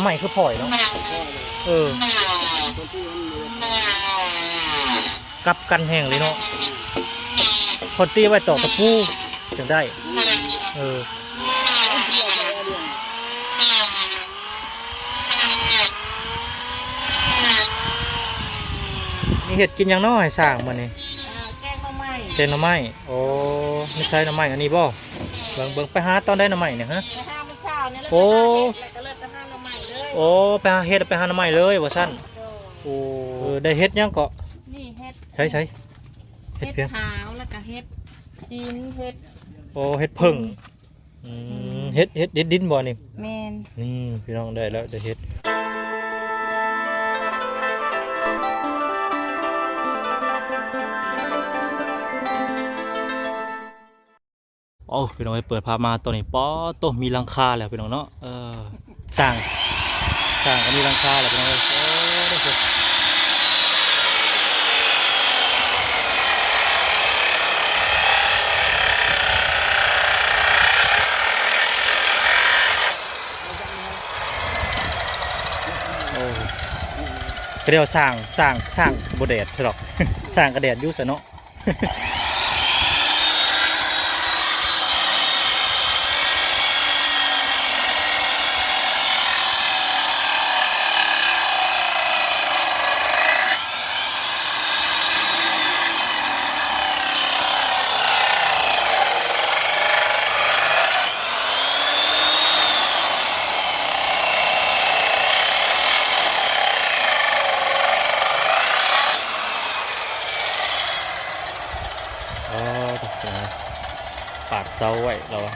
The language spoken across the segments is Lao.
ໄມ້ຄືຝອຍເນາະ. ເອີ ກັບກັນແຮງເລີຍເນາະ. ເພິ່ນຕີໄວ້ຕອກຕະປູຈັ່ງໄດ້. ເອີ ນີ້ເຮັດກິນຫຍັງເນາະໃຫ້ຊ້າງມື້ນີ້? ອ່າ ແກງໜໍ່ໄມ້. ແກງໜໍ່ໄມ້. ໂອ້ ນີ້ໃສ່ໜໍ່ໄມ້ອັນນີ້ບໍ່? ເບິ່ງ ເບິ່ງ ໄປຫາຕອນໃດໜໍ່ໄມ້ນີ້ຮະ? ໄປຫາມື້ເຊົ້ານີ້ແຫຼະ. ໂອ້ ແລ້ວກໍເລີຍໄປຫາໜໍ່ໄມ້ເລີຍ. ໂອ້ ໄປຫາເຫັດ ໄປຫາໜໍ່ໄມ້ເລີຍວ່າຊັ້ນ. ໂດຍ. ໂອ້ ເອີ ໄດ້ເຫັດຫຍັງເກາະ? ນີ້ເຫັດ. ໃສ ໃສ? ເຫັດ ເຫັດພຽງ ຂາວ ແລ້ວກໍເຫັດຈີນ ເຫັດ ໂອ້ ເຫັດເຜິ້ງ. ອືມ ເຫັດ ເຫັດ ເຫັດດິນບໍ່ນີ້? ແມ່ນ. ນີ້ພີ່ນ້ອງ ໄດ້ແລ້ວ ໄດ້ເຫັດ. ໂອ້ ພີ່ນ້ອງເອີຍ ເປີດພາບມາຕອນນີ້ ປາດໂທ້ ມີຫຼັງຄາແລ້ວພີ່ນ້ອງເນາະ. ເອີ ສ້າງ ສ້າງກໍມີຫຼັງຄາແລ້ວພີ່ນ້ອງເອີຍ. ໂອ້ ໂອ້ ກໍເລີຍວ່າສ້າງ ສ້າງ ສ້າງບໍ່ແດດຊະດອກ ສ້າງກໍແດດຢູ່ຊະເນາະ. ອໍ ປາດເສົາໄວ້ລາວວ່າ.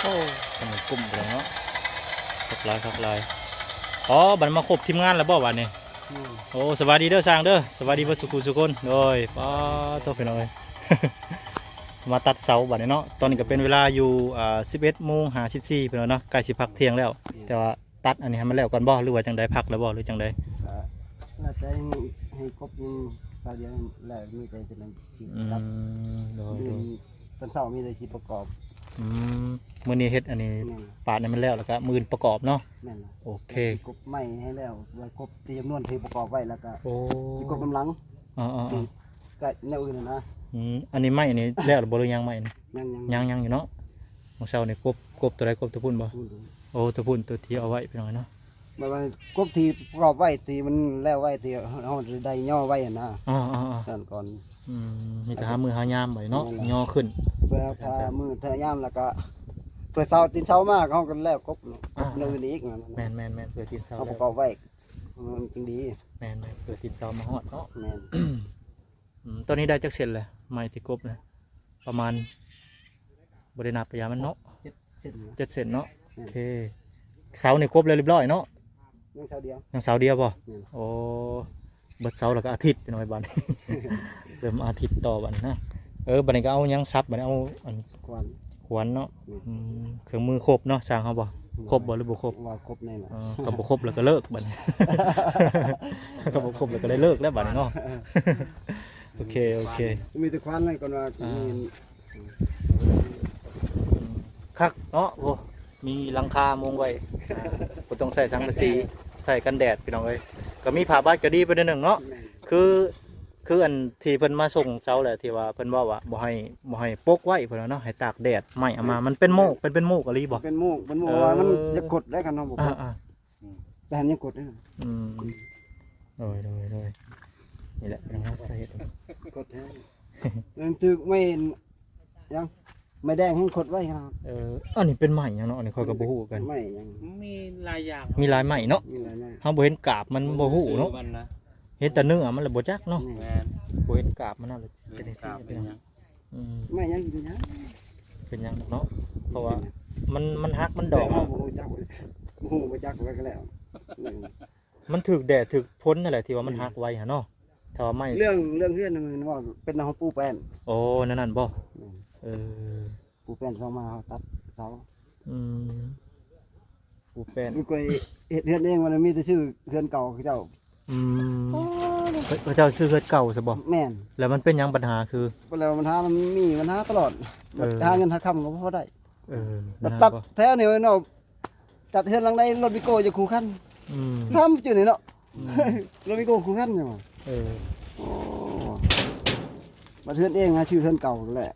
ໂອ້ ທາງນີ້ກຸ້ມໄປເລີຍເນາະ ຄັກຫຼາຍ ຄັກຫຼາຍ. ອໍ ບັດມາຄົບທີມງານແລ້ວບໍ່ບາດນີ້? ແມ່ນ. ໂອ້ ສະບາຍດີເດີຊ່າງເດີ ສະບາຍດີເບິດສູ່ຄູ່ສູ່ຄົນ. ໂດຍ ປາດໂທ້ ພີ່ນ້ອງເອີຍ ມາຕັດເສົາບາດນີ້ເນາະ. ຕອນນີ້ກໍເປັນເວລາຢູ່ ອ່າ ສິບເອັດໂມງຫ້າສິບສີ່ພີ່ນ້ອງເນາະ ໃກ້ຊິພັກທ່ຽງແລ້ວ ແຕ່ວ່າ ຕັດອັນນີ້ໃຫ້ມັນແລ້ວກ່ອນບໍ່ ຫຼືວ່າຈັ່ງໃດ? ພັກແລ້ວບໍ່ ຫຼືຈັ່ງໃດ? ກໍໜ້າຈະໃຫ້ ໃຫ້ຄົບຢູ່ເສົາດຽວແລ້ວ ມີແຕ່ຈະໄດ້ ອືມ ຕັດ ໂດຍ ມື້ ໂດຍ ຕອນເຊົ້າມີແຕ່ຊິປະກອບ. ອືມ ມື້ນີ້ເຮັດອັນນີ້ ແມ່ນ ປາດໃຫ້ມັນແລ້ວ ແລ້ວກໍມື້ອື່ນປະກອບເນາະ. ແມ່ນລະ ໂອເຄ ຊິກົບໄມ້ໃຫ້ແລ້ວ ແລ້ວກົບທີ່ຈຳນວນທີ່ປະກອບໄວ້ ແລ້ວກໍ ໂອ້ ຊິກົບນຳຫຼັງ. ເອີໆ ກະແນວອື່ນຫັ້ນນະ. ອືມ ອັນນີ້ໄມ້ນີ້ແລ້ວຫຼືບໍ່ ຫຼືຍັງ? ໄມ້ນີ້ ຍັງໆ ຍັງໆ ຍັງຢູ່ເນາະ. ມື້ເຊົ້ານີ້ກົບ ກົບຕົວໃດ? ກົບຕົວພຸ້ນບໍ່? ພຸ້ນ. ໂອ້ ຕົວພຸ້ນ ຕົວທີ່ເອົາໄວ້ພີ່ນ້ອງເນາະ. ແບບວ່າກົບທີ່ປະກອບໄວ້ ທີ່ມັນແລ້ວໄວ້ ທີ່ເຮົາໄດ້ຍໍໄວ້ຫັ້ນນະ. ອໍໆໆ ຊັ້ນກ່ອນ. ອືມ ມີແຕ່ຫາມື້ຫາຍາມໄວ້ເນາະ. ແມ່ນລະ ຍໍຂຶ້ນ ເພື່ອຖ້າມື້ຖ້າຍາມ ແລ້ວກະເພື່ອເຊົ້າ ຕີນເຊົ້າມາເຮົາກໍແລ້ວກົບເນາະ. ອ່າ ແນວອື່ນອີກ. ແມ່ນໆໆ ເພື່ອຕີນເຊົ້າ ເຮົາປະກອບໄວ້ ມັນຈຶ່ງດີ. ແມ່ນໆ ເພື່ອຕີນເຊົ້າມາຮອດເນາະ. ແມ່ນ. ອືມ ຕອນນີ້ໄດ້ຈັກເຊັນແລ້ວ ໄມ້ທີ່ກົບນະ? ປະມານ ບໍ່ໄດ້ນັບໄລຍະມັນເນາະ. ເຈັດເຊັນນະ. ເຈັດເຊັນເນາະ. ແມ່ນ. ໂອເຄ ເສົານີ້ກົບແລ້ວຮຽບຮ້ອຍເນາະ. ຍັງເສົາດຽວ. ຍັງເສົາດຽວບໍ່? ແມ່ນ. ໂອ້ ເບິດເສົາແລ້ວກໍອາທິດໜ້ອຍບາດນີ້ ເລີ່ມອາທິດຕໍ່ບາດນີ້ນະ. ເອີ ບາດນີ້ກໍເອົາຫຍັງສັບ? ບາດນີ້ເອົາອັນ ຂວານ ຂວານເນາະ. ແມ່ນ. ອືມ ເຄື່ອງມືຄົບເນາະ ຊ່າງເຮົາບໍ່? ແມ່ນ. ຄົບບໍ່ ຫຼືບໍ່ຄົບ? ວ່າຄົບແນ່ລະ. ເອີ ຄັນບໍ່ຄົບແລ້ວກໍເລີກບາດນີ້ ຄັນບໍ່ຄົບແລ້ວກໍໄດ້ເລີກແລ້ວບາດນີ້ເນາະ. ໂອເຄ ໂອເຄ ມີແຕ່ຂວານນັ້ນກ່ອນວ່າ ອ່າ ມີ ອືມ ຄັກເນາະ. ໂອ້ ມີຫຼັງຄາມຸງໄວ້ ອ່າ ບໍ່ຕ້ອງໃຊ້ສັງກະສີ ໃຊ້ກັນແດດພີ່ນ້ອງເອີຍ. ກໍມີຜ້າບາດກໍດີໄປໜ້ອຍໜຶ່ງເນາະ. ແມ່ນ. ຄື ຄືອັນທີ່ເພິ່ນມາສົ່ງເສົາແຫຼະ ທີ່ວ່າເພິ່ນເວົ້າວ່າບໍ່ໃຫ້ ບໍ່ໃຫ້ປົກໄວ້ເພິ່ນວ່າເນາະ ໃຫ້ຕາກແດດ ໄມ້ເອົາມາ. ມັນເປັນໂມກ ເປັນ ເປັນໂມກອີ່ຫຼີບໍ່? ເປັນໂມກ ເປັນໂມກ. ເອີ ວ່າມັນຢາກກົດໄດ້ ຄັນເຮົາບໍ່ກົດ. ອ່າໆ ອືມ ແຕ່ຫັ້ນຍັງກົດໄດ້. ອືມ ໂດຍ ໂດຍ ໂດຍ ນີ້ແຫຼະເປັນສາເຫດ ກົດແຮງ. ຍັງຖືກໄມ້ຫຍັງ ໄມ້ແດງແຮງຂົດໄວຂະໜາດ. ເອີ ອັນນີ້ເປັນໄມ້ຫຍັງເນາະ? ອັນນີ້ຂ້ອຍກໍບໍ່ຮູ້ຄືກັນ. ໄມ້ຫຍັງ? ມີຫຼາຍຢ່າງ ມີຫຼາຍໄມ້ເນາະ. ມີຫຼາຍໄມ້ ເຮົາບໍ່ເຫັນກາບມັນ ບໍ່ຮູ້ເນາະ. ຊື່ມັນນະ ເຫັນແຕ່ເນື້ອມັນລະບໍ່ຈັກເນາະ. ແມ່ນ ບໍ່ເຫັນກາບມັນນະ ເປັນຈັ່ງຊີ້ ເປັນຫຍັງ? ອືມ ໄມ້ຫຍັງ ເປັນຫຍັງ? ເປັນຫຍັງເນາະ? ເພາະວ່າມັນ ມັນຫັກ ມັນດອກ ເຮົາບໍ່ຮູ້ຈັກ ບໍ່ຮູ້ ບໍ່ຈັກ ແລ້ວກໍແລ້ວ. ອືມ ມັນຖືກແດດຖືກຝົນນັ້ນແຫຼະ ທີ່ວ່າມັນ ອືມ ຫັກໄວຫັ້ນເນາະ. ຖ້າວ່າໄມ້ ເລື່ອງ ເລື່ອງເຮືອນນັ້ນແມ່ນວ່າເປັນເຮົາປູແປ້ນ. ໂອ້ ແນວນັ້ນບໍ່? ແມ່ນ ເອີ ປູແປ້ນ ຊອກມາເຮົາຕັດເສົາ. ອືມ ປູແປ້ນ ມັນກໍເຮັດເຮືອນເອງ ມັນມີແຕ່ຊື້ເຮືອນເກົ່າເຂົາເຈົ້າ. ອືມ ໂອ້ ເຂົາເຈົ້າຊື້ເຮືອນເກົ່າຊະບໍ່? ແມ່ນ ແລ້ວມັນເປັນຫຍັງບັນຫາ? ຄື ແລ້ວບັນຫາ ມັນມີບັນຫາຕະຫຼອດ. ເອີ ຫາເງິນຫາຄຳກໍບໍ່ພໍໄດ້. ເອີ ມັນ ຕັດແຖວນີ້ເນາະ ຕັດເຮືອນຫຼັງໃດ ລົດວີໂກ້ຈະຄູ່ຄັນ. ອືມ ທຳຈຸນີ້ເນາະ. ອືມ ລົດວີໂກ້ຄູ່ຄັນຫຍັງວະ? ເອີ ໂອ້ ບັດເຮືອນເອງຫາຊື້ເຮືອນເກົ່າແລ້ວ. ອໍ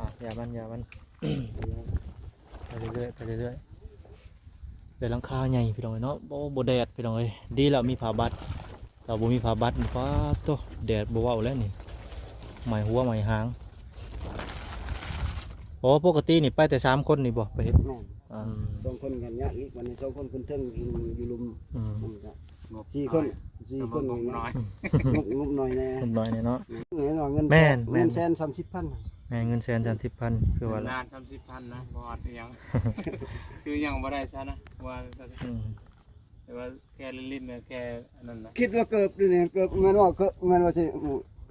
ອ່ະ ຢ່າມັນ ຢ່າມັນ ໄປເລື້ອຍໆ ໄປເລື້ອຍໆ. ແຕ່ຫຼັງຄາໃຫຍ່ພີ່ນ້ອງເອີຍເນາະ. ໂອ້ ບໍ່ແດດພີ່ນ້ອງເອີຍ. ດີແລ້ວມີຜ້າບັດ. ຖ້າບໍ່ມີຜ້າບັດນີ້ ປາດໂທ້ ແດດບໍ່ເວົ້າແລ້ວນີ້ ໄໝ້ຫົວໄໝ້ຫາງ. ອໍ ປົກກະຕິນີ້ໄປແຕ່ສາມຄົນນີ້ບໍ່ ໄປເຮັດ? ແມ່ນ ອືມ ສອງຄົນກໍຍາກອີກ. ບັດນີ້ສອງຄົນຂຶ້ນເທິງ ຢູ່ ຢູ່ລຸ່ມ. ອືມ ມັນກໍສີ່ຄົນ ສີ່ຄົນ ງົບນ້ອຍ ງົບ ງົບໜ້ອຍແດ່ ງົບໜ້ອຍແດ່ເນາະ. ແມ່ນ ເງິນແສນສາມສິບພັນ. ແມ່ນ ເງິນແສນສາມສິບພັນ ຄືວ່າ ເງິນລ້ານສາມສິບພັນນະ ບໍ່ຮອດອີ່ຫຍັງ. ຊື້ຫຍັງບໍ່ໄດ້ຊະນະ ວ່າຊັ້ນ. ອືມ ແຕ່ວ່າແຄ່ຫຼິ້ນໆ ແຄ່ອັນນັ້ນນະ. ຄິດວ່າເກີບຢູ່ນີ້ ເກີບແມ່ນວ່າ ເກີບແມ່ນວ່າຊິ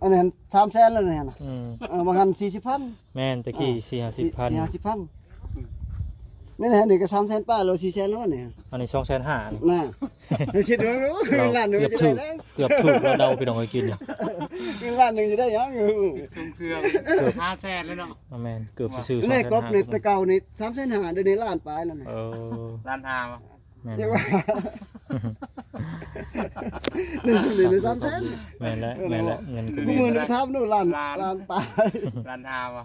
ອັນນັ້ນສາມແສນແລ້ວນີ້ນະ. ອືມ ເອີ ບາງອັນສີ່ສິບພັນ. ແມ່ນ ແຕ່ກີ້ ອ່າ ສີ່ຫ້າສິບພັນ ສີ່ຫ້າສິບພັນ. ນີ້ນະ ນີ້ກໍສາມແສນປາຍແລ້ວ ສີ່ແສນແລ້ວນີ້. ອັນນີ້ສອງແສນຫ້ານີ້ນະ. ຄິດເບິ່ງດູ ລ້ານໜຶ່ງ ເກືອບຖືກ ເກືອບຖືກແລ້ວເດົາ ພີ່ນ້ອງເອີຍ ກິນນີ້ ລ້ານໜຶ່ງຈະໄດ້ຫຍັງ? ສົ່ງເຄື່ອງ ເກືອບຫ້າແສນແລ້ວເນາະ. ແມ່ນ ເກືອບຊື່ໆ ນີ້ ສອງແສນຫ້າ ກົບນີ້ ແຕ່ເກົ່ານີ້ສາມແສນຫ້າ ດຽວນີ້ລ້ານປາຍແລ້ວນະ. ເອີ ລ້ານຫ້າບໍ່? ແມ່ນ ນີ້ຊິໄດ້ສາມແສນ. ແມ່ນແຫຼະ ແມ່ນແຫຼະ ເງິນຄື ມື້ນີ້ຖາມດູ ລ້ານ ລ້ານ ລ້ານປາຍ ລ້ານຫ້າບໍ່?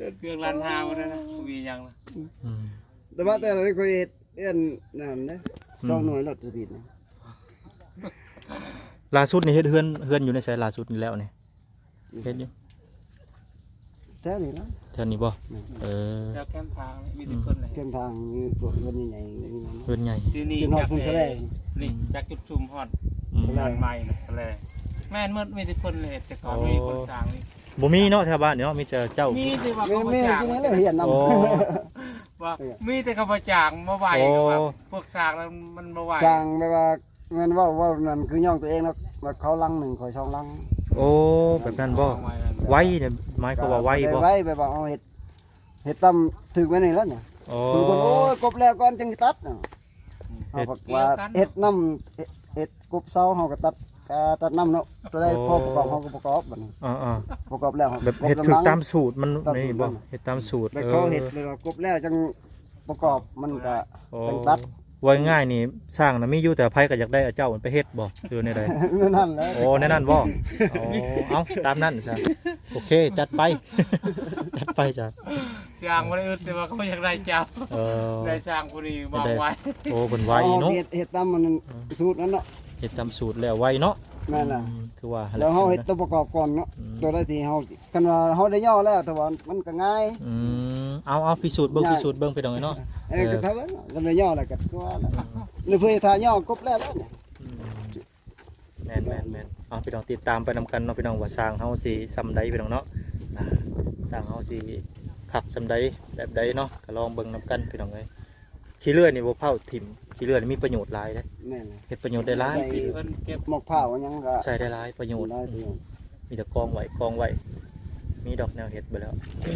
ອືມ ເຄື່ອງລ້ານຫ້າໝົດແລ້ວນະ ບໍ່ມີຫຍັງລະ. ອືມ ແຕ່ວ່າແຕ່ລະນີ້ຂ້ອຍເຮັດເຮືອນນັ້ນເດ້ ອືມ ສອງໜ່ວຍລົດສະປີດນະ. ລ່າສຸດນີ້ເຮັດເຮືອນ ເຮືອນຢູ່ໃນໃສ? ລ່າສຸດນີ້ແລ້ວນີ້ ເຮັດຢູ່ ແຖວນີ້ລະ ແຖວນີ້ບໍ່? ແມ່ນ ເອີ ແຖວແຄມທາງນີ້ມີແຕ່ເພິ່ນແຫຼະ. ອືມ ແຄມທາງມີພວກເຮືອນໃຫຍ່ໆ ເຮືອນໃຫຍ່ ທີ່ນີ້ ຈົນຮອດພຸ້ນສະແລງ ນີ້ ອືມ ຈາກຈຸດຊຸມຮອດ ອືມ ສະແລງ ບ້ານໃໝ່ນະ ສະແລງ. ແມ່ນໝົດ ມີແຕ່ເພິ່ນເຮັດ ແຕ່ກ່ອນ ໂອ້ ມີຄົນສ້າງນີ້ ບໍ່ມີເນາະ ແຖວບ້ານນີ້ເນາະ ມີແຕ່ເຈົ້າ ມີແຕ່ວ່າເຂົາມາຈ້າງ ແມ່ນ ເຂົາມາຮຽນນຳ. ໂອ້ ວ່າ ອືມ ມີແຕ່ເຂົາມາຈ້າງມາໄຫວ້. ໂອ້ ວ່າພວກສ້າງແລ້ວມັນບໍ່ໄຫວ້ ສ້າງແບບວ່າ ແມ່ນເວົ້າ ເວົ້ານັ້ນຄືຍ້ອງຕົວເອງເນາະ ວ່າເຂົາຫຼັງໜຶ່ງ ຂ້ອຍສອງຫຼັງ. ໂອ້ ແບບນັ້ນບໍ່? ໄວເດ້ ໝາຍຄວາມວ່າໄວບໍ່? ໄວ ແບບວ່າເຮົາເຮັດ ເຮັດຕາມຖືກແມ່ນນີ້ແຫຼະນີ້. ໂອ້ ບາງຄົນ ໂອ້ຍ ກົບແລ້ວກ່ອນຈຶ່ງຕັດ. ເຮົາກໍວ່າເຮັດນຳ ເຮັດ ເຮັດກົບເສົາ ເຮົາກໍຕັດ ກໍຕັດນຳເນາະ ຕົວໃດພໍປະກອບ ເຮົາກໍປະກອບບັດນີ້. ອ່າໆ ປະກອບແລ້ວ ແບບເຮັດຖືກຕາມສູດມັນນີ້ບໍ່? ເຮັດຕາມສູດ ແບບເຂົາເຮັດແບບວ່າກົບແລ້ວຈັ່ງປະກອບ ມັນກໍຈັ່ງຕັດ. ເວົ້າງ່າຍໆນີ້ ຊ່າງນະມີຢູ່ ແຕ່ໃຜກໍຢາກໄດ້ເອົາເຈົ້າໄປເຮັດບໍ່ ຫຼືແນວໃດ? ແນວນັ້ນແຫຼະ. ໂອ້ ແນວນັ້ນບໍ່? ໂອ້ ເອົາຕາມນັ້ນຊະ. ໂອເຄ ຈັດໄປ ຈັດໄປຈ້າ. ຊ່າງບໍ່ໄດ້ອຶດ ແຕ່ວ່າເຂົາຢາກໄດ້ເຈົ້າ. ເອີ ໄດ້ຊ່າງຜູ້ນີ້ວ່າໄວ. ໂອ້ ເພິ່ນໄວເນາະ ເຮັດ ເຮັດຕາມອັນນັ້ນ ອືມ ສູດນັ້ນເນາະ ເຮັດຕາມສູດແລ້ວໄວເນາະ. ແມ່ນລະ ອືມ ຄືວ່າ ແລ້ວເຮົາເຮັດຕົວປະກອບກ່ອນເນາະ. ອືມ ຕົວໃດທີ່ເຮົາ ຄັນວ່າເຮົາໄດ້ຍໍແລ້ວ ແຕ່ວ່າມັນກໍງ່າຍ. ອືມ ເອົາ ເອົາ ພິສູດເບິ່ງ ພິສູດເບິ່ງ ພີ່ນ້ອງເອີຍເນາະ. ເອີ ກໍຖ້າວ່າຄັນໄດ້ຍໍແລ້ວກໍຄືວ່າແຫຼະ. ອືມ ຫຼືເພື່ອຖ້າຍໍກົບແລ້ວແຫຼະນີ້. ອືມ ແມ່ນໆໆ ເອົາ ພີ່ນ້ອງຕິດຕາມໄປນຳກັນເນາະ ພີ່ນ້ອງ ວ່າຊ່າງເຮົາຊິຊ່ຳໃດ ພີ່ນ້ອງເນາະ. ອ່າ ຊ່າງເຮົາຊິຄັກຊ່ຳໃດ ແບບໃດເນາະ ກໍລອງເບິ່ງນຳກັນ ພີ່ນ້ອງເອີຍ. ຂີ້ເລື່ອຍນີ້ບໍ່ເຜົາຖິ້ມ ຂີ້ເລື່ອຍນີ້ມີປະໂຫຍດຫຼາຍເດ້. ແມ່ນ ເຮັດປະໂຫຍດໄດ້ຫຼາຍ. ໃສ່ເພິ່ນເກັບໝອກເຜົາຫຍັງກໍໃສ່ໄດ້ຫຼາຍປະໂຫຍດ ຫຼາຍປະໂຫຍດ. ອືມ ມີແຕ່ກອງໄວ້ ກອງໄວ້ ມີດອກແນວເຮັດໄປແລ້ວ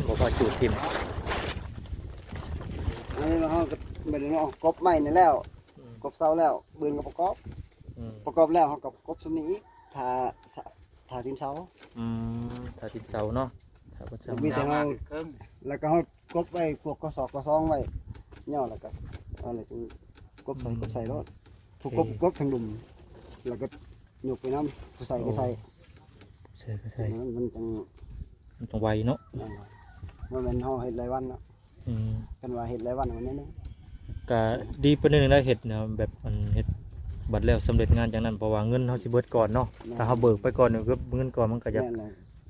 ບໍ່ພໍຈູດຖິ້ມ. ອັນນີ້ເຮົາກໍບໍ່ໄດ້ເນາະ ກົບໄມ້ນີ້ແລ້ວ ອືມ ກົບເສົາແລ້ວ ບືນກໍປະກອບ. ອືມ ປະກອບແລ້ວເຮົາກໍກົບຊ່ຳນີ້ອີກ ຖ້າ ຖ້າຕີນເສົາ. ອືມ ຖ້າຕີນເສົາເນາະ ຖ້າເພິ່ນຊ່ຳ ມີແຕ່ເຮົາ ແລ້ວກໍເຮົາ ກົບໄວ້ພວກກະສອບກະຊອງໄວ້ ຍໍແລ້ວກໍເອົາແລ້ວຈຶ່ງກົບໃສ່ ອືມ ກົບໃສ່ໂລດ. ໂອເຄ ກົບ ກົບທາງລຸ່ມ ແລ້ວກໍຍົກໄປນຳ ຜູ້ໃສ່ກໍໃສ່ ໂອ້ ໃສ່ກໍໃສ່ ມັນ ມັນຈັ່ງ ມັນຕ້ອງໄວເນາະ. ແມ່ນ ບໍ່ແມ່ນເຮົາເຮັດລາຍວັນເນາະ. ອືມ ຄັນວ່າເຮັດລາຍວັນມັນແນວໜຶ່ງ ກໍດີປານໜຶ່ງໄດ້ ເຮັດແນວແບບ ອັນ ເຮັດບັດແລ້ວສຳເລັດງານຈັ່ງນັ້ນ ເພາະວ່າເງິນເຮົາຊິເບິດກ່ອນເນາະ. ແມ່ນ ຖ້າເຮົາເບີກໄປກ່ອນ ເງິນກ່ອນມັນກໍຢາກ ແມ່ນແຫຼະ.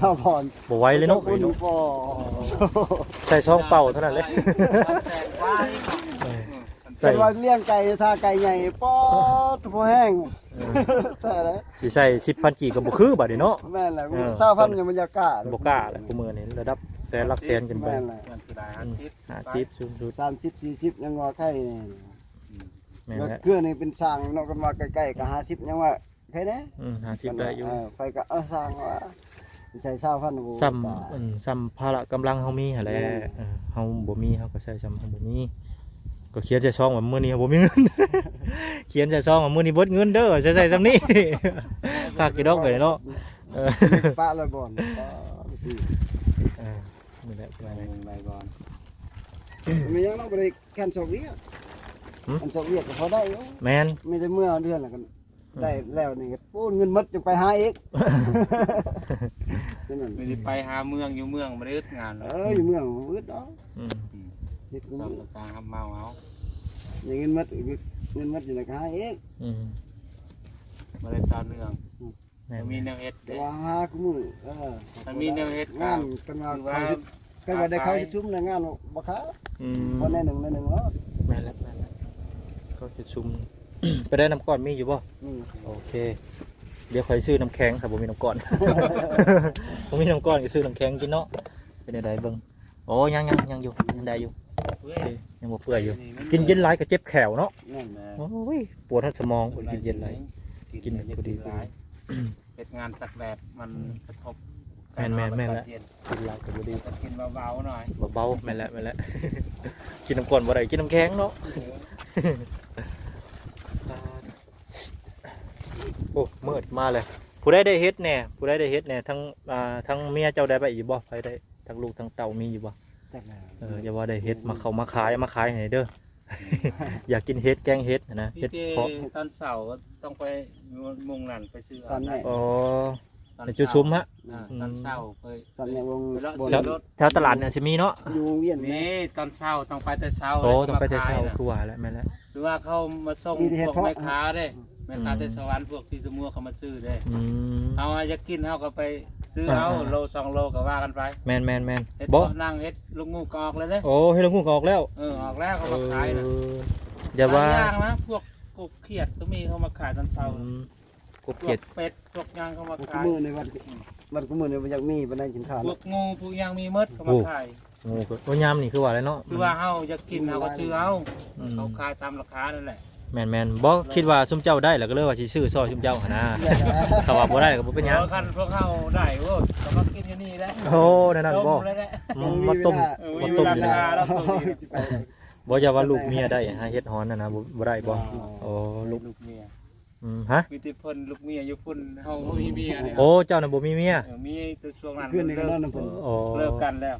ສາວພອນ ບໍ່ໄຫວເລີຍເນາະ ບໍ່ໄຫວເນາະ ໃສ່ສອງເປົາເທົ່ານັ້ນເລີຍ ເອີ ໃສ່ ເປັນວ່າລ້ຽງໄກ່ ຖ້າໄກ່ໃຫຍ່ ປອດ ພໍແຮງ ເອີ ແທ້ແລ້ວ ຊິໃສ່ສິບພັນກີບກໍບໍ່ຄືບາດນີ້ເນາະ ແມ່ນແຫຼະ ເອີ ຊາວພັນຍັງບໍ່ຢາກກ້າ ບໍ່ກ້າແຫຼະ ຜູ້ມື້ນີ້ລະດັບແສນຫຼັກແສນຂຶ້ນໄປ ແມ່ນແຫຼະ ອືມ ຫ້າສິບສູງສຸດ ສາມສິບ ສີ່ສິບ ຍັງວ່າໄຄແນ່ ອືມ ແມ່ນແຫຼະ ເທື່ອນີ້ເປັນຊ່າງເນາະ ຄັນວ່າໃກ້ໆກໍຫ້າສິບ ຍັງວ່າ ໃຄແນ່ ອືມ ຫ້າສິບໄດ້ຢູ່ ເອີ ຂ້ອຍກໍ ເອີ ຊ່າງວ່າໃສ່ຊາວພັນ ໂອ້ ສ່ຳ ຕາຍ ອືມ ສ່ຳພາລະກຳລັງເຮົາມີຫັ້ນແຫຼະ ແມ່ນ ເອີ ເຮົາບໍ່ມີ ເຮົາກໍໃສ່ສ່ຳເຮົາບໍ່ມີ ກໍຂຽນໃສ່ຊອງວ່າມື້ນີ້ເຮົາບໍ່ມີເງິນ ຂຽນໃສ່ຊອງວ່າມື້ນີ້ເບິດເງິນເດີ ໃສ່ ໃສ່ສ່ຳນີ້ ຄັກຢູ່ດອກໄປເນາະ ເອີ ປະລະບ່ອນ ເອີ ນີ້ແຫຼະ ປະລະບ່ອນ ມີຫຍັງເນາະ ບໍ່ໄດ້ ແຄ່ນຊອກວຽກ ຫື? ອັນຊອກວຽກກໍພໍໄດ້ຢູ່ ແມ່ນ ມີແຕ່ເມື່ອເດືອນລະກັນ ອືມ ໄດ້ແລ້ວນີ້ກໍ ໂອ້ ເງິນໝົດຈັ່ງໄປຫາອີກ ແມ່ນ ໄປຫາເມືອງ ຢູ່ເມືອງບໍ່ໄດ້ອຶດງານ ເອີ ຢູ່ເມືອງບໍ່ອຶດດອກ ອືມ ເຮັດ ຊອກການຮັບເໝົາເອົາ ມີເງິນໝົດ ເງິນໝົດຈັ່ງໄດ້ຫາອີກ ອືມ ບໍ່ໄດ້ຕໍ່ເນື່ອງ ອືມ ແມ່ນ ມີແນວເຮັດ ແຕ່ວ່າຫາຄູ່ມື້ ເອີ ມັນມີແນວເຮັດ ງານ ເປັນວ່າ ຄືວ່າ ເຂົາຊິ ເຂົາວ່າໄດ້ເຂົ້າປະຊຸມໃນງານບໍ່ຂາຍ ອືມ ບໍ່ແນ່ໜຶ່ງ ແນ່ໜຶ່ງເນາະ ແມ່ນແລ້ວ ແມ່ນແລ້ວ ເຂົ້າປະຊຸມ ໄປໄດ້ນ້ຳກ້ອນມີຢູ່ບໍ່? ມີ ໂອເຄ ດຽວຂ້ອຍຊື້ນ້ຳແຂງ ຖ້າບໍ່ມີນ້ຳກ້ອນ ບໍ່ມີນ້ຳກ້ອນກໍຊື້ນ້ຳແຂງກິນເນາະ ເປັນແນວໃດເບິ່ງ ໂອ້ ຍັງ ຍັງ ຍັງຢູ່ ຍັງໄດ້ຢູ່ ຍັງບໍ່ເປື່ອຍຢູ່ ກິນເຢັນຫຼາຍກໍເຈັບແຂ້ວເນາະ ແມ່ນ ໂອ້ຍ ປວດຮອດສະໝອງ ຄົນກິນເຢັນຫຼາຍ ກິນພໍດີ ເຮັດງານຕາກແດດມັນ ອືມ ກະທົບ ແມ່ນໆ ແມ່ນແຫຼະ ກິນຫຼາຍກໍບໍ່ດີ ກິນເບົາໆ ໜ້ອຍ ເບົາໆ ແມ່ນແຫຼະ ແມ່ນແຫຼະ ກິນນ້ຳກ້ອນບໍ່ໄດ້ ກິນນ້ຳແຂງເນາະ ເອີ ໂອ້ ມືດມາແລ້ວ ຜູ້ໃດໄດ້ເຮັດແດ່ ຜູ້ໃດໄດ້ເຮັດແດ່ ທັງ ອ່າ ທັງເມຍເຈົ້າໄດ້ໄປອີກບໍ່? ໃຜໄດ້ ທັງລູກທັງເຕົ້າມີຢູ່ບໍ່? ຈັກແລ້ວ ເອີ ຢ່າວ່າໄດ້ເຮັດ ມາເຂົ້າມາຂາຍ ເອົາມາຂາຍໃຫ້ເດີ ອືມ ຢາກກິນເຫັດ ແກງເຫັດຫັ້ນນະ ເຫັດເຜາະ ຕອນເຊົ້າກໍຕ້ອງໄປມຸງນັ້ນ ໄປຊື້ເອົາ ອໍ ຕອນເຊົ້າ ໄປຈຸດສຸມຮະ ອ່າ ອືມ ຕອນເຊົ້າໄປ ຕອນເຊົ້າ ແຖວຕະຫຼາດນີ້ຊິມີເນາະ ຢູ່ວງວຽນ ນີ້ຕອນເຊົ້າຕ້ອງໄປແຕ່ເຊົ້າ ໂອ້ ຕ້ອງໄປແຕ່ເຊົ້າ ຄືວ່າແຫຼະ ແມ່ນແຫຼະ ຄືວ່າເຂົາມາສົ່ງພວກແມ່ຄ້າເດ້ ອືມ ແມ່ຄ້າແຕ່ສະຫວັນ ພວກທີ່ສະໝວກເຂົາມາຊື້ເດ້ ອືມ ເຮົາຢາກກິນເຮົາກໍໄປຊື້ເອົາ ອ່າໆໆ ໂລສອງໂລກໍວ່າກັນໄປ ແມ່ນໆໆ ເຫັດເຜາະນາງ ເຫັດລາກຫູກກໍອອກແລ້ວເດ້ ໂອ້ ເຫັດລາກຫູກກໍອອກແລ້ວ ເອີ ອອກແລ້ວ ເຂົາມາຂາຍນະ ເອີ ຢ່າວ່າ ຫຼາຍຢ່າງນະ ພວກກົບຂຽດກໍມີ ເຂົາມາຂາຍຕອນເຊົ້າ ອືມ ກົບຂຽດ ພວກເປັດ ພວກຫຍັງເຂົາມາຂາຍ ມື້ນີ້ວັນ ອືມ ວັນ ມື້ນີ້ບໍ່ຢາກມີປານໃດກິນຂ້າວ ພວກງູພວກຫຍັງມີໝົດ ເຂົາມາຂາຍ ໂອ້ ງູກໍ ໂອ້ ຍາມນີ້ຄືວ່າແຫຼະເນາະ ຄືວ່າເຮົາຢາກກິນເຮົາກໍຊື້ເອົາ ອືມ ເຂົາຂາຍຕາມລາຄານັ້ນແຫຼະ ແມ່ນໆ ບໍ່ ຄິດວ່າຊຸມເຈົ້າໄດ້ແລ້ວກໍເລີຍວ່າຊິຊື້ຊ່ອຍຊຸມເຈົ້າຫັ້ນນະ ຄັນວ່າບໍ່ໄດ້ກໍບໍ່ເປັນຫຍັງ ຄັນພວກເຮົາໄດ້ ໂອ້ ກໍມາກິນຢູ່ນີ້ແຫຼະ ໂອ້ ແນວນັ້ນບໍ່ ຕົ້ມເລີຍແຫຼະ ອືມ ມາຕົ້ມ ເອີ ມາຕົ້ມຢູ່ນີ້ ບໍ່ ຢ່າວ່າລູກເມຍໄດ້ຫາເຫັດຫອນຫັ້ນນະ ບໍ່ ບໍ່ໄດ້ບໍ່ ອໍ ອໍ ລູກເມຍ ອືມ ຮະ ມີແຕ່ເພິ່ນລູກເມຍຢູ່ພຸ້ນ ເຮົາບໍ່ມີເມຍເດ້ ໂອ້ ເຈົ້ານະບໍ່ມີເມຍ ເອີ ມີແຕ່ຊ່ວງນັ້ນ ຄືນນີ້ກໍນອນນຳເພິ່ນ ເອີ ເລີກກັນແລ້ວ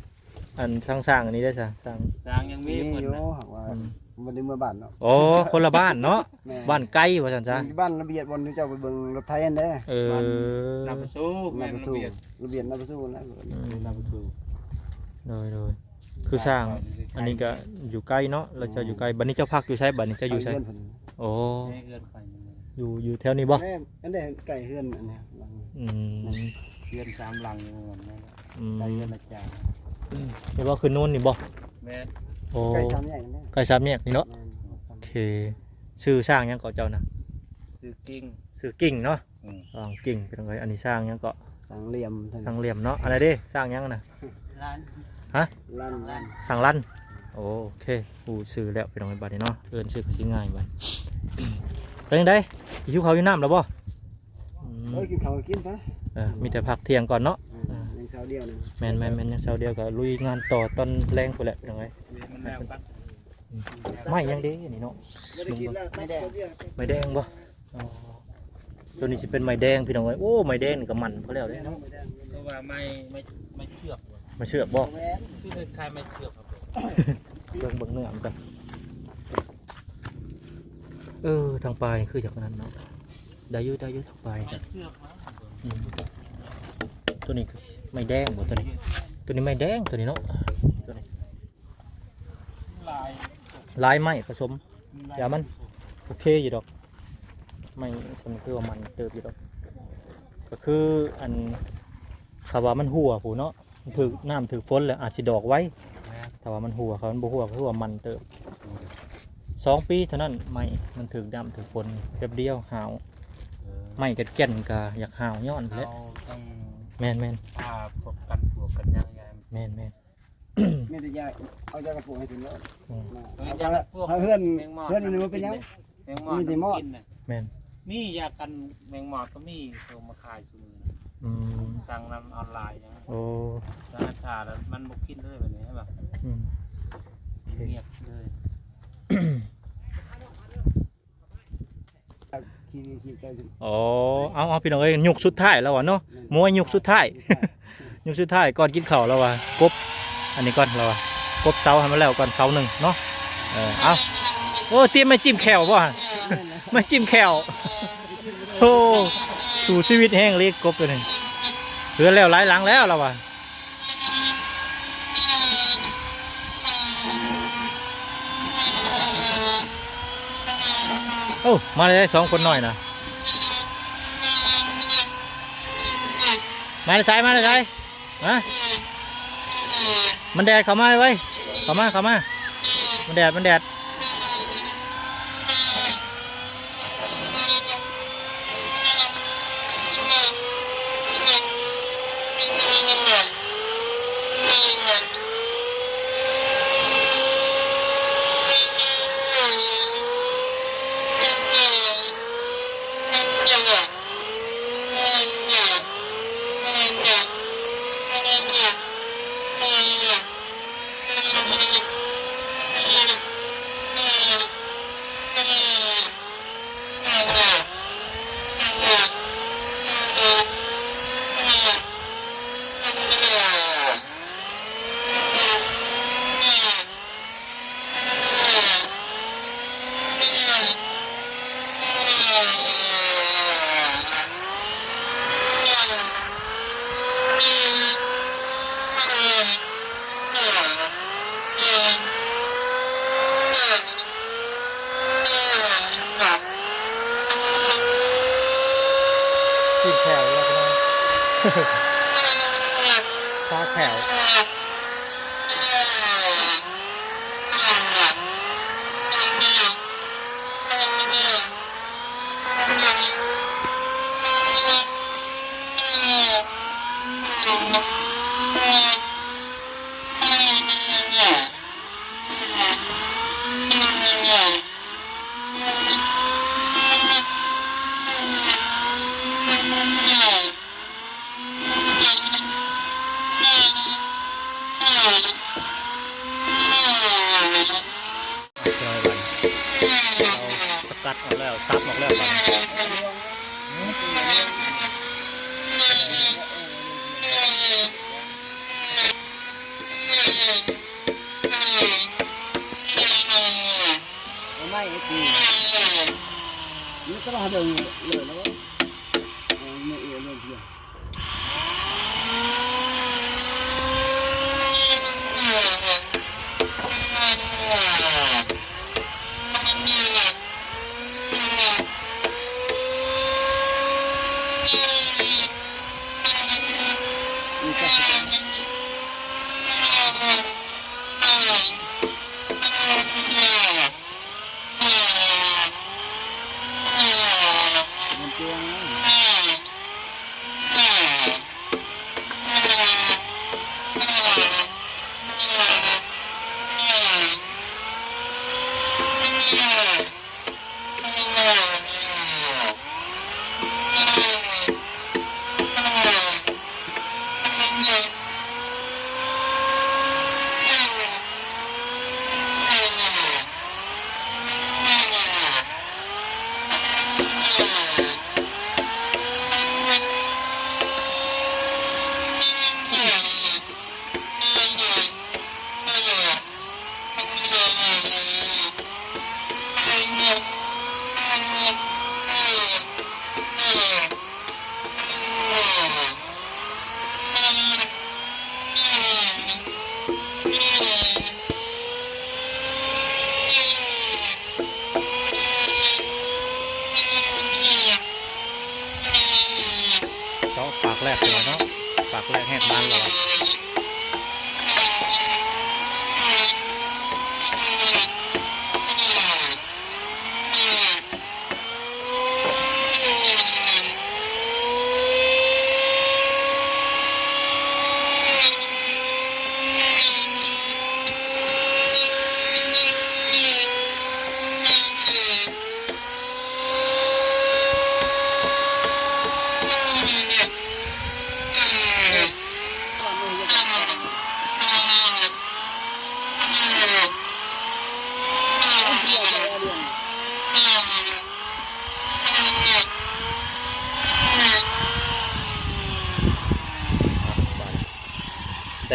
ອັນທາງຊ່າງອັນນີ້ໄດ້ຊະ ຊ່າງ ຊ່າງຍັງມີ ມີ ເພິ່ນ ຢູ່ ນະ ຫາກວ່າ ອືມ ບໍ່ໄດ້ເມືອບ້ານເນາະ ໂອ້ ຄົນລະບ້ານເນາະ ແມ່ນ ບ້ານໄກວ່າຊັ້ນຊະ ບ້ານລະບຽດ ບ່ອນທີ່ເຈົ້າໄປເບິ່ງລົດໄຖຫັ້ນເດ້ ເອີ ບ້ານນາປະຊູ ແມ່ນລະບຽດ ລະບຽດນາປະຊູນະ ອືມ ນາປະຊູ ໂດຍໆ ຄືຊ່າງ ອັນນີ້ກໍຢູ່ໃກ້ເນາະ ແລ້ວເຈົ້າຢູ່ໃກ້ ບັດນີ້ເຈົ້າພັກຢູ່ໃສ? ບັດນີ້ເຈົ້າຢູ່ໃສ? ໂອ້ ຢູ່ ຢູ່ແຖວນີ້ບໍ່? ອັນໃດໃກ້ເຮືອນອັນນີ້ ອືມ ເຮືອນສາມຫຼັງຢູ່ນັ້ນ ອືມ ໃກ້ເຮືອນອາຈານ ອືມ ນີ້ບໍ່? ຄືນູນນີ້ບໍ່? ແມ່ນ ໂອ້ ໃກ້ສາມແຍກນີ້ເນາະ ໃກ້ສາມແຍກນີ້ເນາະ ແມ່ນ ໂອເຄ ຊື່ຊ່າງຫຍັງເກາະເຈົ້ານະ? ຊື່ກິ່ງ ຊື່ກິ່ງເນາະ ອືມ ຊ່າງກິ່ງ ເປັນຈັ່ງໃດ? ອັນນີ້ຊ່າງຫຍັງເກາະ? ຊ່າງຫຼຽມ ຊ່າງຫຼຽມເນາະ ອັນໃດເດ້? ຊ່າງຫຍັງນະ? ລັນ ຮະ? ລັນ ລັນ ຊ່າງລັນ ໂອເຄ ຮູ້ຊື່ແລ້ວພີ່ນ້ອງ ບັດນີ້ເນາະ ເອີ້ນຊື່ກໍຊິງ່າຍບັດ ເປັນຈັ່ງໃດ? ຫິວເຂົ້າຫິວນ້ຳແລ້ວບໍ່? ອືມ ເອີ ກິນເຂົ້າກໍກິນໄປ ເອີ ມີແຕ່ພັກທ່ຽງກ່ອນເນາະ ອືມ ເອີ ຍັງເຊົ້າດຽວໜຶ່ງ ແມ່ນໆໆ ຍັງເຊົ້າດຽວ ກໍລຸຍງານຕໍ່ຕອນແລງພຸ້ນແຫຼະພີ່ນ້ອງເອີຍ ໄມ້ຫຍັງເດ້ນີ້ເນາະ? ບໍ່ໄດ້ກິນແລ້ວ ໄມ້ແດງ ໄມ້ແດງບໍ່? ອໍ ຕົວນີ້ຊິເປັນໄມ້ແດງພີ່ນ້ອງເອີຍ. ໂອ້ ໄມ້ແດງນີ້ກໍໝັ້ນພໍແລ້ວເດ້ເນາະ. ຄືວ່າໄມ້ ໄມ້ ໄມ້ເຊືອກບໍ່? ໄມ້ເຊືອກບໍ່? ຄືຄ້າຍໆໄມ້ເຊືອກ. ເບິ່ງ ເບິ່ງເນື້ອມັນກ່ອນ. ເອີ ທາງປາຍຄືຈາກນັ້ນເນາະ. ໄດ້ຢູ່ ໄດ້ຢູ່ ທາງປາຍ. ໄມ້ເຊືອກນະ. ອືມ ຕົວນີ້ຄືໄມ້ແດງບໍ່? ຕົວນີ້ ຕົວນີ້ໄມ້ແດງ ຕົວນີ້ເນາະ. ຕົວນີ້ ຫຼາຍ ຫຼາຍໄມ້ປະສົມ ຢາມັນ ໂອເຄຢູ່ດອກ. ໄມ້ສ່ຳນີ້ຄືວ່າໝັ້ນເຕີບຢູ່ດອກ. ກໍຄືອັນ ຖ້າວ່າມັນຮົ່ວພຸ້ນເນາະ ມັນຖືກນ້ຳຖືກຝົນແລ້ວອາດຊິດອກໄວ. ແມ່ນ ຖ້າວ່າມັນຮົ່ວ ຄັນມັນບໍ່ຮົ່ວກໍຄືວ່າໝັ້ນເຕີບ. ອືມ ສອງປີເທົ່ານັ້ນ ໄມ້ມັນຖືກນ້ຳຖືກຝົນແປັບດຽວຫ້າວ. ເອີ ໄມ້ກັນແກ່ນກໍຢາກຫ້າວຍ້ອນແຫຼະ. ເຮົາຕ້ອງ ແມ່ນໆ ຖ້າພວກກັນປວກກັນຫຍັງ. ແມ່ນໆ ມີແຕ່ຢາ ເອົາຢາກັນປວກໃຫ້ເພິ່ນເນາະ. ອືມ ເອົາຢາກັນປວກ ເຮືອນ ເຮືອນນີ້ບໍ່ເປັນຫຍັງ ແມງມອດ ມີແຕ່ມອດ ແມ່ນ ມີຢາກັນແມງມອດກໍມີ ເຂົາມາຂາຍຊຸມ. ອືມ ສັ່ງນຳອອນລາຍຫຍັງ. ໂອ້ ຮ້ານຄ້າມັນບໍ່ກິນເລີຍບັດນີ້ ເຫັນບໍ່? ອືມ ງຽບເລີຍ. ໂອ້ ເອົາໆ ພີ່ນ້ອງເອີຍ ຍຸກສຸດທ້າຍແລ້ວວ່າເນາະ. ແມ່ນ ມວຍຍຸກສຸດທ້າຍ ຍຸກສຸດທ້າຍກ່ອນກິນເຂົ້າແລ້ວວ່າ. ກົບອັນນີ້ກ່ອນແລ້ວວ່າ ກົບເສົາໃຫ້ມັນແລ້ວກ່ອນເສົາໜຶ່ງເນາະ. ເອີ ເອົາ ໂອ້ ຕຽມໄມ້ຈິ້ມແຂ້ວບໍ່? ໄມ້ຈິ້ມແຂ້ວ. ໂອ້ ສູ້ຊີວິດແຮງເລີຍກົບຕົວນີ້. ເຮືອນແລ້ວຫຼາຍຫຼັງແລ້ວລາວວ່າ. ໂອ້ ມາໄດ້ສອງຄົນນ້ອຍນະ. ມາແຕ່ໃສ ມາແຕ່ໃສ? ຮະ? ມັນແດດ ເຂົ້າມາໄວໆ ເຂົ້າມາ ເຂົ້າມາ. ມັນແດດ ມັນແດດ. ກິນແຂ້ວແລ້ວພີ່ນ້ອງ ຕາແຂ້ວ. ສະກັດອອກແລ້ວ ສັບອອກແລ້ວບັດນີ້. ເອົາໄມ້ໄອ້ຕີ ມັນກໍລອງຫາເບິ່ງເລີຍແລ້ວ ເອົາໄມ້ເອເລີຍ. ມັນເປັນ ໄ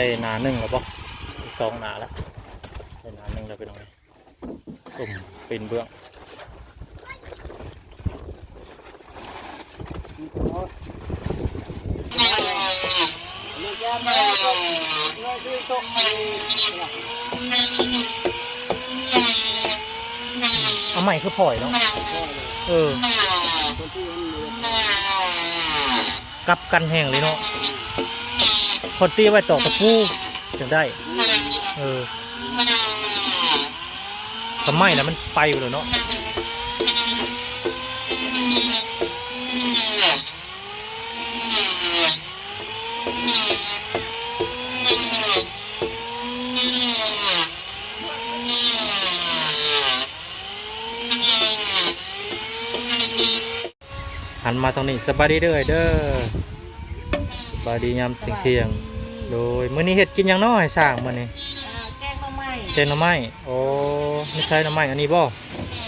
ດ້ໜ້າໜຶ່ງແລ້ວບໍ່? ສອງໜ້າແລ້ວ ໄດ້ໜ້າໜຶ່ງແລ້ວ ໄປໜ້ອຍ. ຕົ້ມເປັນເບື້ອງ ເອົາໄມ້ຄືພອຍເນາະ ເອີ ກັບກັນແຮງເລີຍເນາະ ເຂົາຕີໄວ້ຕອກຕະປູ ຈັ່ງໄດ້ ເອີ ຖ້າໄມ້ລະມັນໄປແລ້ວເນາະ. ຫັນມາທາງນີ້ ສະບາຍດີເດີເດີ ສະບາຍດີຍາມທ່ຽງໆ ໂດຍ ມື້ນີ້ເຮັດກິນຫຍັງເນາະໃຫ້ຊ້າງມື້ນີ້? ອ່າ ແກງໜໍ່ໄມ້ ແກງໜໍ່ໄມ້ ໂອ້ ມີໃຊ້ໜໍ່ໄມ້ອັນນີ້ບໍ່?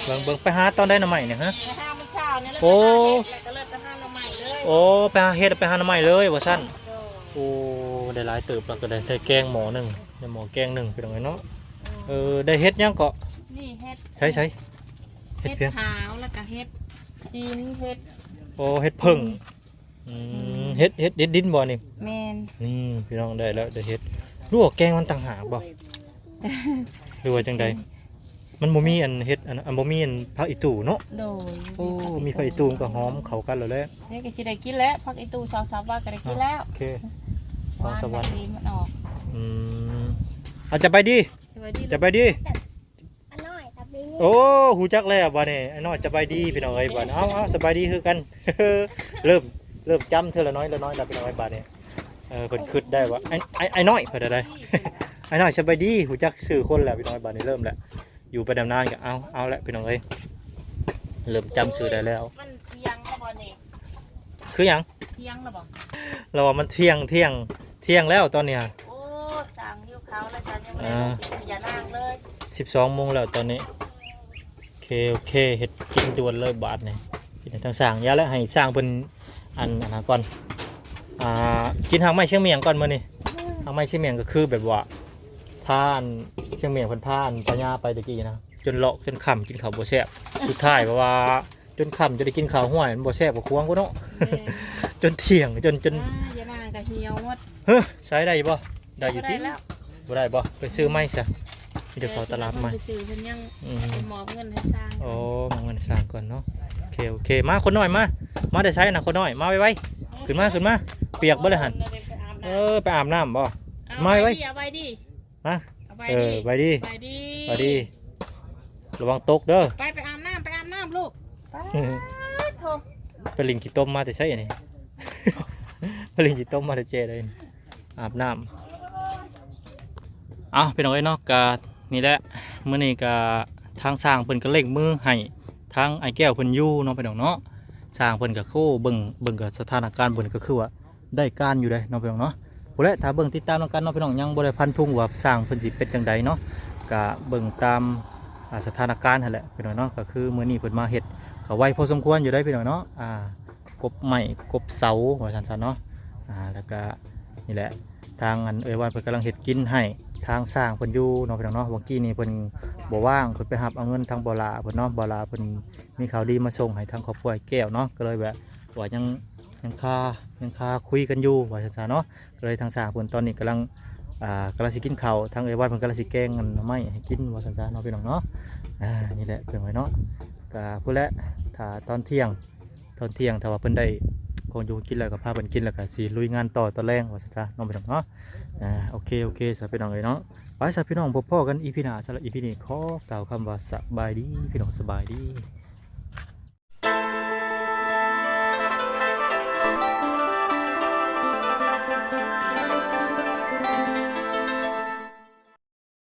ເບິ່ງໆ ໄປຫາຕອນໃດໜໍ່ໄມ້ນີ້ຮະ? ໄປຫາມື້ເຊົ້ານີ້ແຫຼະ ໂອ້ ໄປຫາເຫັດແລ້ວກໍເລີຍໄປຫາໜໍ່ໄມ້ເລີຍ ໂອ້ ໄປຫາເຫັດ ໄປຫາໜໍ່ໄມ້ເລີຍວ່າຊັ້ນ ໂດຍ ໂອ້ ໄດ້ຫຼາຍເຕີບ ແລ້ວກໍໄດ້ ໄດ້ແກງໝໍ້ໜຶ່ງ ໄດ້ໝໍ້ແກງໜຶ່ງ ພີ່ນ້ອງເອີຍເນາະ ເອີ ໄດ້ເຫັດຫຍັງເກາະ? ນີ້ເຫັດ ໃສໆ ເຫັດພຽງ ເຫັດຂາວ ແລ້ວກໍເຫັດຫີນ ເຫັດ ໂອ້ ເຫັດເຜິ້ງ ອືມ ເຫັດ ເຫັດ ເຫັດດິນບໍ່ນີ້? ແມ່ນ ນີ້ພີ່ນ້ອງ ໄດ້ແລ້ວ ໄດ້ເຫັດ ຫຼືວ່າແກງມັນຕ່າງຫາກບໍ່ ຫຼືວ່າຈັ່ງໃດ? ມັນບໍ່ມີອັນເຫັດ ອັນ ອັນບໍ່ມີອັນຜັກອີ່ຕູເນາະ ໂດຍ ໂອ້ ມີຜັກອີ່ຕູມັນກໍຫອມເຂົ້າກັນແລ້ວແຫຼະ ນີ້ກໍຊິໄດ້ກິນແລ້ວ ຜັກອີ່ຕູສອງສາມວັນກໍໄດ້ກິນແລ້ວ ໂອເຄ ສອງສາມວັນ ມັນອອກ ອືມ ເອົາ ສະບາຍດີ ສະບາຍດີ ສະບາຍດີ ອານ້ອຍ ສະບາຍດີ ໂອ້ ຮູ້ຈັກແລ້ວບາດນີ້ ອານ້ອຍ ສະບາຍດີ ພີ່ນ້ອງເອີຍ ບາດນີ້ ເອົາ ເອົາ ສະບາຍດີຄືກັນ ເລີ່ມ ເລີ່ມຈຳເທື່ອລະໜ້ອຍລະໜ້ອຍລະ ພີ່ນ້ອງເອີຍ ບາດນີ້ ເອີ ເພິ່ນຄິດໄດ້ວ່າ ອ້າຍ ອ້າຍ ອ້າຍນ້ອຍ ເພິ່ນໄດ້ ອ້າຍນ້ອຍ ສະບາຍດີ ຮູ້ຈັກຊື່ຄົນແລ້ວ ພີ່ນ້ອງເອີຍ ບາດນີ້ເລີ່ມແລ້ວ ຢູ່ໄປນານໆກໍເອົາ ເອົາແຫຼະ ພີ່ນ້ອງເອີຍ ເລີ່ມຈຳຊື່ໄດ້ແລ້ວ ມັນທ່ຽງແລ້ວບໍ່ນີ້? ຄືຫຍັງ? ທ່ຽງແລ້ວບໍ່? ລາວວ່າມັນທ່ຽງ ທ່ຽງ ທ່ຽງແລ້ວຕອນນີ້ ໂອ້ ຊ່າງຫິວເຂົ້າແລ້ວ ຊ່າງຍັງບໍ່ໄດ້ລົງໄປກິນຢານາງເລີຍ ສິບສອງໂມງແລ້ວຕອນນີ້ ໂອເຄ ໂອເຄ ເຮັດກິນດ່ວນເລີຍບາດນີ້ ກິນໃຫ້ທັງຊ້າງ ຢ່າແລະ ໃຫ້ຊ້າງເພິ່ນ ອັນ ອັນນັ້ນກ່ອນ ອ່າ ກິນຮາກໄມ້ຊຽງໝ້ຽງກ່ອນມື້ນີ້ ຮາກໄມ້ຊຽງໝ້ຽງກໍຄືແບບວ່າ ພາອັນ ຊຽງໝ້ຽງເພິ່ນພາອັນພະຍາໄປຕະກີ້ນະ ຈົນເລາະຈົນຄ່ຳ ກິນເຂົ້າບໍ່ແຊບ ສຸດທ້າຍແບບວ່າ ຈົນຄ່ຳ ຈົນໄດ້ກິນເຂົ້າຫ້ວຍ ມັນບໍ່ແຊບກວ່າຄວາງພຸ້ນເນາະ ແມ່ນ ຈົນທ່ຽງ ຈົນ ຈົນ ອ່າ ຢານາງກໍຫ່ຽວໝົດ ເຮີ້ ໃຊ້ໄດ້ຢູ່ບໍ່? ໄດ້ຢູ່ຕິ ບໍ່ໄດ້ແລ້ວ ບໍ່ໄດ້ບໍ່? ໄປຊື້ໃໝ່ຊະ ມີແຕ່ເຂົ້າຕະຫຼາດໃໝ່ ໄປຊື້ເພິ່ນຍັງ ອືມ ໄປມອບເງິນໃຫ້ຊ່າງ ໂອ້ ມອບເງິນໃຫ້ຊ່າງກ່ອນເນາະ ໂອເຄ ໂອເຄ ມາຄົນນ້ອຍມາ ມາແຕ່ໃສນະຄົນນ້ອຍ ມາໄວໆ ຂຶ້ນມາ ຂຶ້ນມາ ປຽກເບິດແລ້ວຫັ້ນ ເອີ ໄປອາບນ້ຳບໍ່? ເອົາ ມາໄວໆ ສະບາຍດີ ຮະ ສະບາຍດີ ເອີ ສະບາຍດີ ສະບາຍດີ ສະບາຍດີ ລະວັງຕົກເດີ ໄປ ໄປອາບນ້ຳ ໄປອາບນ້ຳລູກ ປາດໂທ້ ໄປຫຼິ້ນຂີ້ຕົມມາແຕ່ໃສອັນນີ້ ໄປຫຼິ້ນຂີ້ຕົມມາແຕ່ເຈໃດ ອາບນ້ຳ ເອົ້າ ພີ່ນ້ອງເອີຍເນາະ ກະນີ້ແຫຼະ ມື້ນີ້ກະທາງຊ່າງເພິ່ນກະເລັ່ງມືໃຫ້ທາງອ້າຍແກ້ວເພິ່ນຢູ່ເນາະ ພີ່ນ້ອງເນາະ ຊ່າງເພິ່ນກະ ໂອ້ ເບິ່ງ ເບິ່ງກະສະຖານະການເພິ່ນກະຄືວ່າ ໄດ້ການຢູ່ເດ້ເນາະ ພີ່ນ້ອງເນາະ ພຸ້ນແຫຼະ ຖ້າເບິ່ງຕິດຕາມນຳກັນເນາະ ພີ່ນ້ອງ ຍັງບໍ່ໄດ້ຟັນທຸງວ່າຊ່າງເພິ່ນຊິເປັນຈັ່ງໃດເນາະ ກະເບິ່ງຕາມ ອ່າ ສະຖານະການຫັ້ນແຫຼະ ພີ່ນ້ອງເນາະ ກະຄືມື້ນີ້ເພິ່ນມາເຮັດ ກະໄວພໍສົມຄວນຢູ່ເດ້ ພີ່ນ້ອງເນາະ ອ່າ ກົບໄມ້ກົບເສົາວ່າຊັ້ນຊະເນາະ ອ່າ ແລ້ວກະນີ້ແຫຼະ ທາງອັນເອື້ອຍວັນເພິ່ນກຳລັງເຮັດກິນໃຫ້ທາງຊ່າງເພິ່ນຢູ່ເນາະ ພີ່ນ້ອງເນາະ ຫວ່າງກີ້ນີ້ເພິ່ນບໍ່ວ່າງ ເພິ່ນໄປຮັບເອົາເງິນທາງບໍ່ຫຼ້າເພິ່ນເນາະ ບໍ່ຫຼ້າເພິ່ນມີຂ່າວດີມາສົ່ງໃຫ້ທາງຄອບຄົວແກ້ວເນາະ ກະເລີຍແບບວ່າຍັງ ຍັງຄາ ຍັງຄາຄຸຍກັນຢູ່ວ່າຊັ້ນຊະເນາະ ກະເລີຍທາງຊ່າງເພິ່ນຕອນນີ້ກຳລັງ ອ່າ ກຳລັງຊິກິນເຂົ້າ ທາງເອື້ອຍວັນເພິ່ນກຳລັງຊິແກງອັນໜໍ່ໄມ້ໃຫ້ກິນວ່າຊັ້ນຊະເນາະ ພີ່ນ້ອງເນາະ ອ່າ ນີ້ແຫຼະ ເພິ່ນວ່າເນາະ ກະພຸ້ນແຫຼະ ຖ້າຕອນທ່ຽງ ຕອນທ່ຽງ ຖ້າວ່າເພິ່ນໄດ້ ຂອງຢູ່ກິນແລ້ວກໍພາເພິ່ນກິນ ແລ້ວກໍຊິລຸຍງານຕໍ່ຕອນແລງວ່າຊັ້ນຊະເນາະ ພີ່ນ້ອງເນາະ. ອ່າ ໂອເຄ ໂອເຄ ຊະ ພີ່ນ້ອງເອີຍເນາະ. ໄປຊະ ພີ່ນ້ອງ ພົບພໍ້ກັນ ອີພີ ໜ້າ. ສຳລັບ ອີພີ ນີ້ ຂໍກ່າວຄຳວ່າສະບາຍດີ ພີ່ນ້ອງ ສະບາຍດີ.